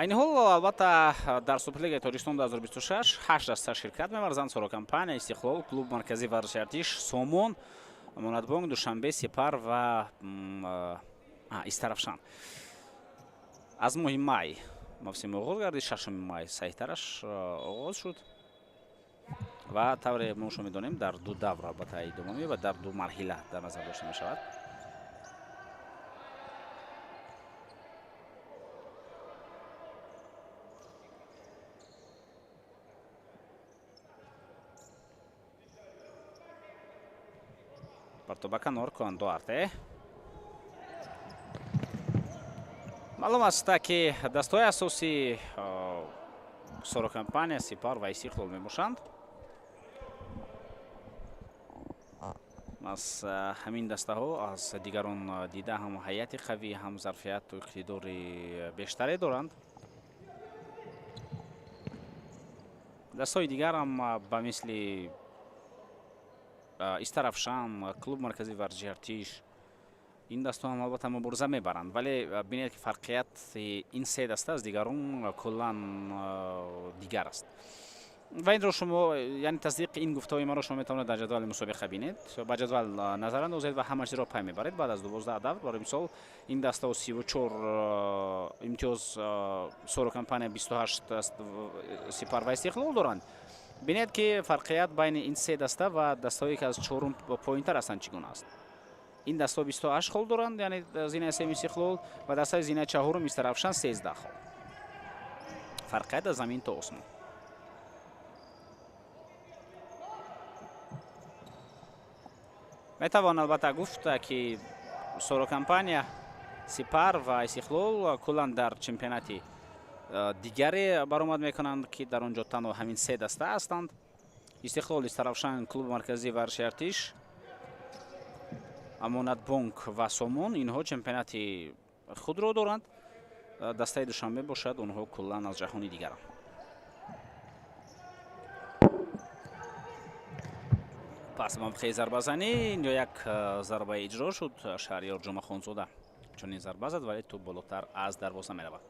Айни ҳол албатта дар Суперлигаи Тоҷикистон 2026 8 даста ширкат меварзанд. Соро компания, Истиқлол, клуб марказии варзиши Артиш, Сомон, Амонатбонк, Душанбе, Сепар ва Истарафшан. Аз моҳи май мавсими оғоз гардид, 6 май саҳиҳтараш оғоз шуд ва тавре мо шумо медонем дар ду давр албатта идома меёбад, дар ду марҳила дар назар дошта мешавад. Ба канор Коан Дуарте. Маълум аст, ки дастҳои асосии Соро компания, Сипар ва Истиқлол мебошанд. Аз ҳамин дастаҳо аз дигарон дида ҳам ҳайати қавӣ, ҳам зарфияту иқтидори бештаре доранд. Дастҳои дигар ҳам ба мисли Истарафшан, клуб марказии варзиши Артиш, ин дастҳо ҳам албатта мубориза мебаранд, вале бинед ки фарқияти ин се даста аз дигарон куллан дигар аст. Ва инро шумо, яъне тасдиқи ин гуфтаҳои маро шумо метавонед дар ҷадвали мусобиқа бинед. Ба ҷадвал назар андозед ва ҳама чизро пай мебаред. Баъд аз 12 давр, барои мисол, ин дастаҳо 34 имтиёз Соро компания, 28 Сипар ва Истиқлол доранд. Бинед ки фарқият байни ин се даста ва дастаҳое ки аз чорум поинтар ҳастанд чӣ гуна аст. Ин дастаҳо 28 хол доранд, яъне зинаи сеюм Истиқлол ва дастаи зинаи чаҳорум Истарафшан 13 хол. Фарқият аз замин то осмон. Метавон албатта гуфт ки Соро компания, Сипар ва Истиқлол куллан дар чемпионати дигаре баромад мекунанд ки дар он ҷо танҳо ҳамин се даста ҳастанд. Истиқлол, Истарафшан, клуби марказии варзиши Артиш, Амонатбонк ва Сомон инҳо чемпионати худро доранд. Дастаи Душанбе бошад, онҳо куллан аз ҷаҳони дигаранд. Пас мавқеи зарбазанӣ инҷо як зарба иҷро шуд. Шаҳриёр Ҷумъахонзода чунин зарба зад, вале тӯб болотар аз дарвоза меравад.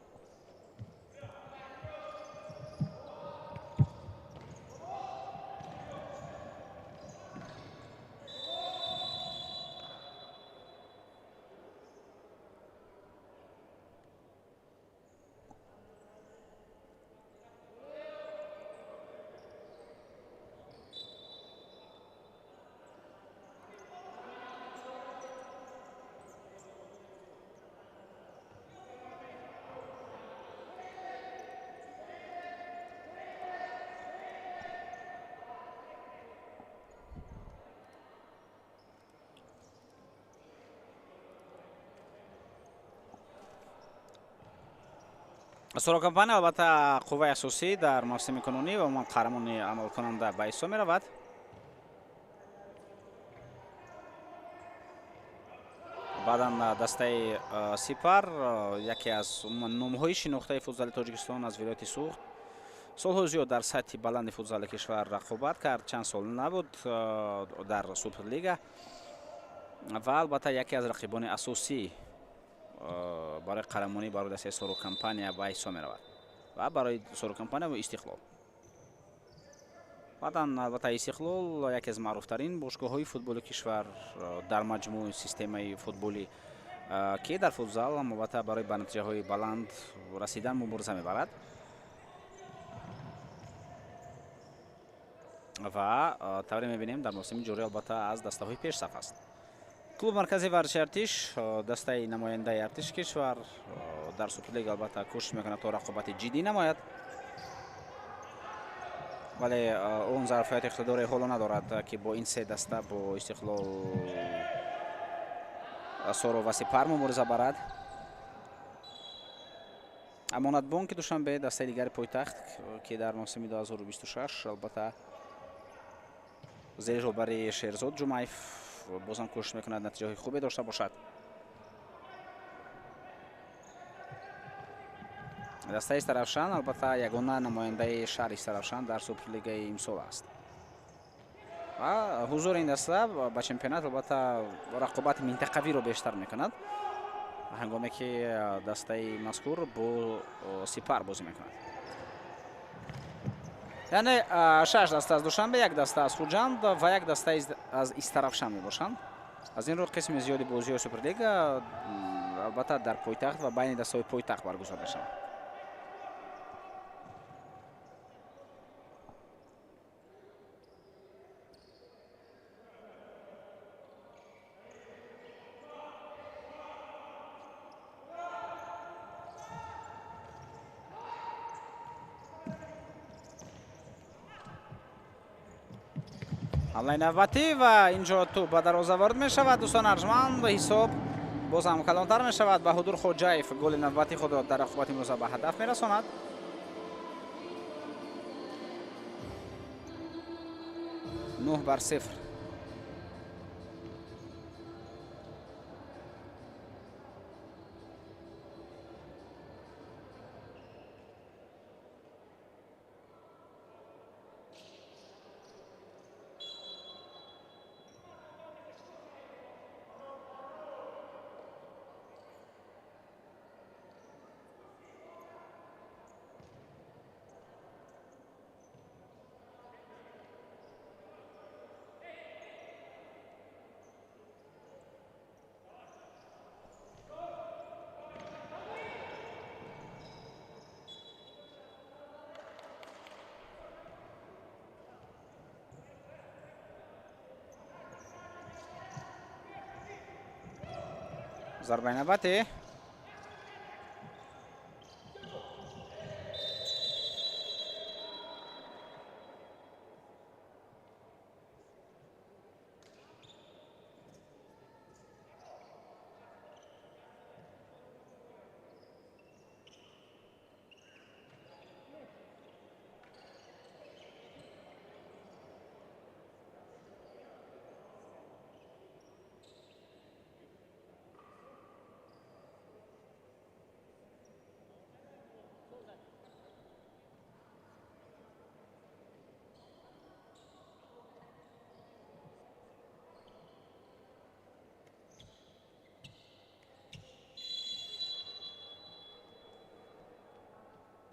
Соро компания албатта қувваи асосӣ дар мавсими кунунӣ ва умуман қаҳрамони амалкунанда ба ҳисоб меравад. Баъдан дастаи Сипар, яке аз номҳои шинохтаи футзали Тоҷикистон аз вилояти Суғд, Солҳои зиёд дар сатҳи баланди футзали кишвар рақобат кард, чанд сол набуд дар Суперлига ва албатта яке аз рақибони асосӣ барои қаҳрамонӣ барои дастаи Соро Компания ба ҳисоб меравад ва барои Соро Компания ва Истиқлол. Баъдан албатта Истиқлол яке аз маъруфтарин бошгоҳҳои футболи кишвар дар маҷмӯи системаи футболӣ, ки дар футзал албатта барои ба натиҷаҳои баланд расидан мубориза мебарад. Ва тавре мебинем, дар мавсими ҷорӣ албатта аз дастаҳои пешсаф аст. Клуб Маркази варзиши Артиш, дастаи намояндаи Артиши кишвар дар Суперлига, албатта кӯшиш мекунад то рақобати ҷиддӣ намояд, вале он зарфияти иқтидоре ҳоло надорад, ки бо ин се даста, бо Истиқлол, Соро ва Сипар мубориза барад. Амонатбонки Душанбе, дастаи дигари пойтахт, ки дар мавсими 2026 албатта зери роҳбари Шерзод Ҷумаев бозам кӯшиш мекунад натиҷаҳои хубе дошта бошад. Дастаи Истаравшан албатта ягона намояндаи шаҳри Истаравшан дар Суперлигаи имсол аст ва ҳузури ин даста ба чемпионат албатта рақобати минтақавиро бештар мекунад, ҳангоме ки дастаи мазкур бо Сипар бозӣ мекунад. Яъне шаш даста аз Душанбе, як даста аз Хуҷанд ва як даста аз Истаравшан мебошанд. Аз ин рӯ қисми зиёди бозиҳои Суперлига албатта дар пойтахт ва байни дастаҳои пойтахт баргузор мешаванд. Ҳамлаи навбатӣ ва инҷо тӯб ба дарвоза ворид мешавад. Дӯстон арҷманд, ҳисоб боз ҳам калонтар мешавад. Баҳодур Хоҷаев голи навбати худро дар рақобати имрӯза ба ҳадаф мерасонад. 9-0. Зарбаи навбатӣ.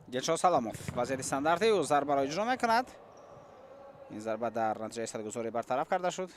Дилшод Саломов вазъияти стандартӣ ӯ зарбаро иҷро мекунад. Ин зарба дар натиҷаи садгузорӣ бартараф карда шуд.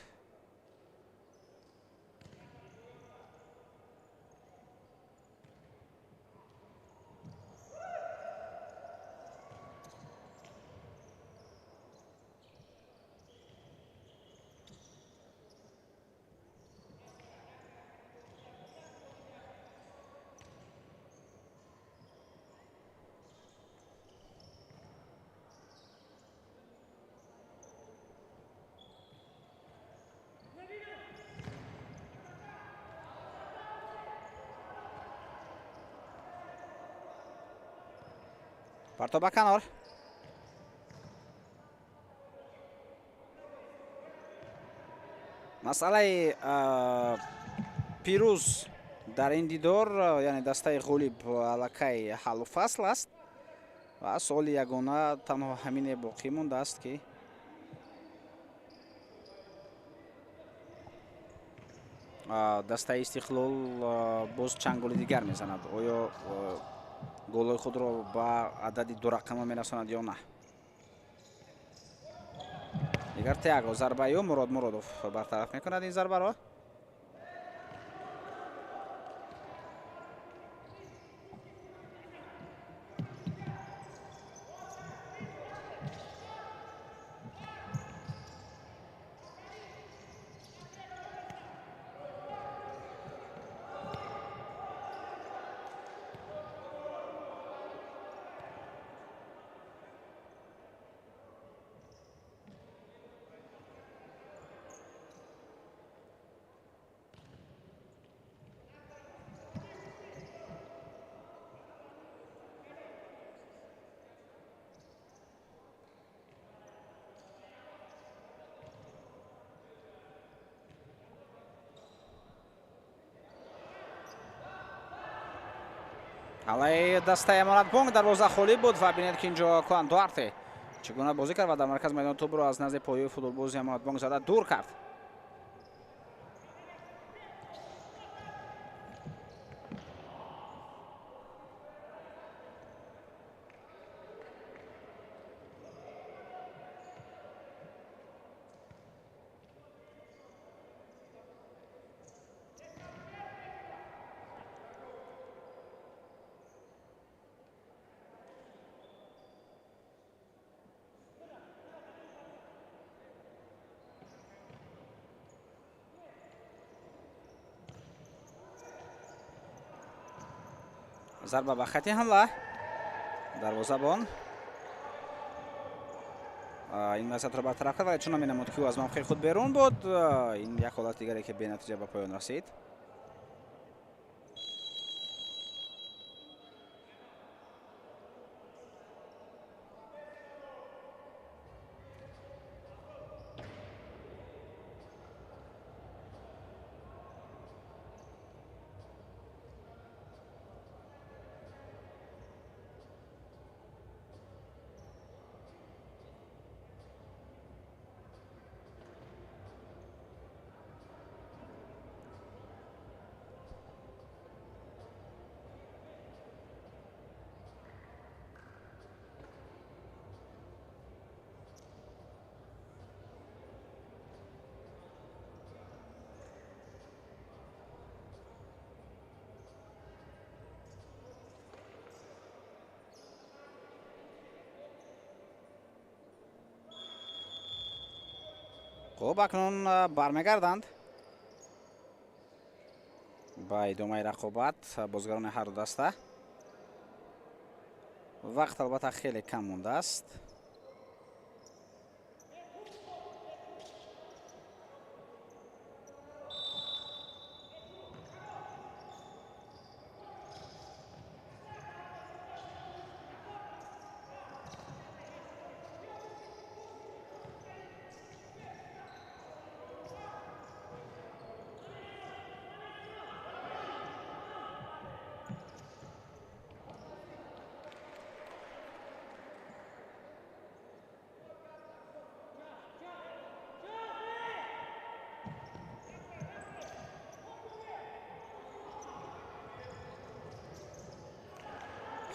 Парто ба канор. Масъалаи пирӯз дар ин дидор, яъне дастаи ғолиб, аллакай ҳаллу фасл аст. Ва суоли ягона танҳо ҳамине боқӣ мондааст, ки дастаи Истиқлол боз чанд голи дигар мезанад. Оё голҳои худро ба адади дурақама мерасонад ё на? Дигар Тиаго зарбаи ӯ, Мурод Муродов бартараф мекунад ин зарбаро. Ҳамлаи дастаи Амонатбонк, дарвоза холӣ буд ва бинед, ки инҷо Куан Дуарте чӣ гуна бозӣ кард ва дар марказ майдон тӯбро аз назди поёи футболбози Амонатбонк зада дур кард. Зарба ба хати ҳамла, дарвозабон ин вазъиятро бартараф кард, вале чунон менамуд, ки ӯ аз мавқеи худ берун буд. Ин як ҳолати дигаре, ки бенатиҷа ба поён расид. Хуб, акнун бармегарданд ба идомаи рақобат бозгарони ҳарду даста. Вақт албатта хеле кам мондааст.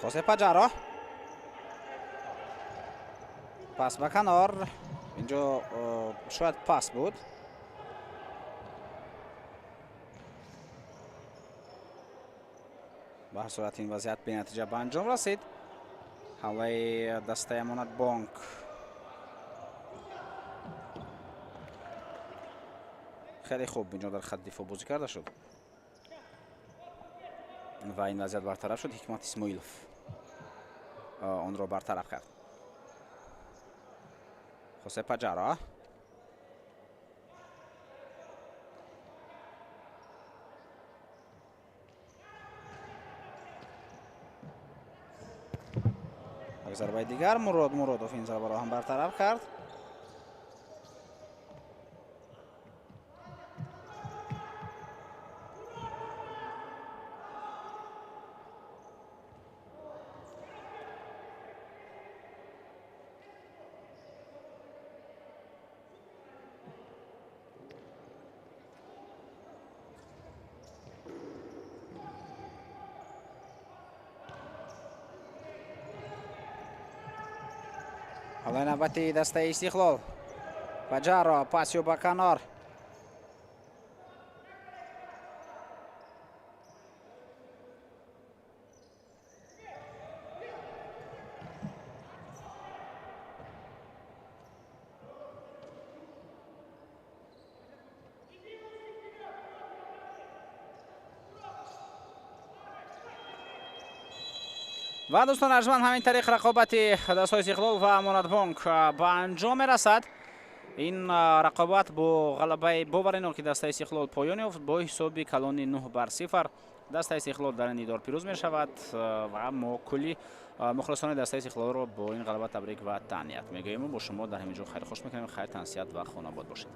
Хосе Паҷаро пас ба канор, инҷо шояд пас буд. Ба ҳар сурат ин вазъият бенатиҷа ба анҷом расид. Ҳамлаи дастаи Амонатбонк хеле хуб инҷо дар хат дифоъ бозӣ карда шуд ва ин вазъият бартараф шуд. Ҳикмат Исмоилов онро бартараф кард. Хосе Паҷаро як зарбаи дигар, Мурод Муродов ин зарбаро ҳам бартараф кард. Ҳоло навбати дастаи Истиқлол. Паҷаро, пасио ба канор. Ва, дӯстон арҷманд, ҳамин тариқ рақобати дастҳои Истиқлол ва Амонатбонк ба анҷом мерасад. Ин рақобат бо ғалабаи бовариноки дастаи Истиқлол поён ёфт. Бо ҳисоби калони 9-0 дастаи Истиқлол дар ин дидор пирӯз мешавад ва мо кулли мухлисони дастаи Истиқлолро бо ин ғалаба табрик ва таҳният мегӯем. Бо шумо дар ҳамин ҷо хайрхуш мекунем. Хайр, тансиҳат ва хонобод бошед.